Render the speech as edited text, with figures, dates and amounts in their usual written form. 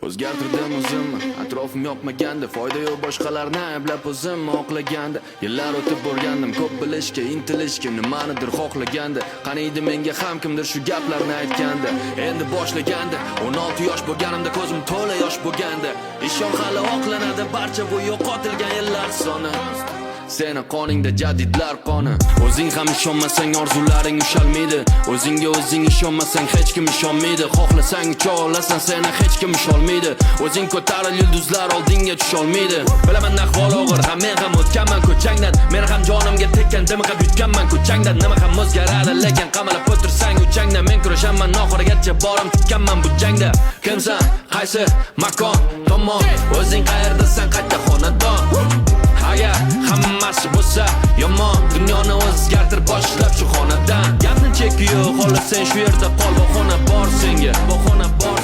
O'zgartirdim o'zimni, atrofim yoqmaganda. Foyda yo'q boshqalarni ayblab o'zimni oqlaganda. Yillar o'tib o'rgandim ko'p bilishga, intilishga, nimanidir xohlaganda. Qaniydi menga ham kimdir shu gaplarni aytganda. Endi boshlaganda 16 yosh bo'lganimda ko'zim to'la yosh bo'lganda. Ishon, hali oqlanadi barcha bu yo'qotilgan yillar soni. Seni qoningda jadidlar qoni. O'zing ham ishonmasang, orzularing ushalmaydi. O'zingga o'zing ishonmasang, hech kim ishonmaydi. Xohlasang ucha olasan, seni hech kim usholmaydi. O'zing ko'taril, yulduzlar oldingga tusholmaydi. Bilaman, ahvol og'ir, ham men ham o'tganman ko'changdan. Men ham jonimga tekkan, dimiqib yutganman ko'changdan. Nima ham o'zgaradi, lekin qamalib o'tirsang uchangda. Men kurashaman oxirigacha, borim tukkanman bu jangda. Kimsan, qaysi makon, tomon? O'zing qayerdasan, qayta xonadon? Agar hammasi bo'lsa yomon, dunyoni o'zgartir boshlab shu xonadan. Gapni cheki yo'q, xohlasang shu yerda qol. Bahona bor senga, bahona bor.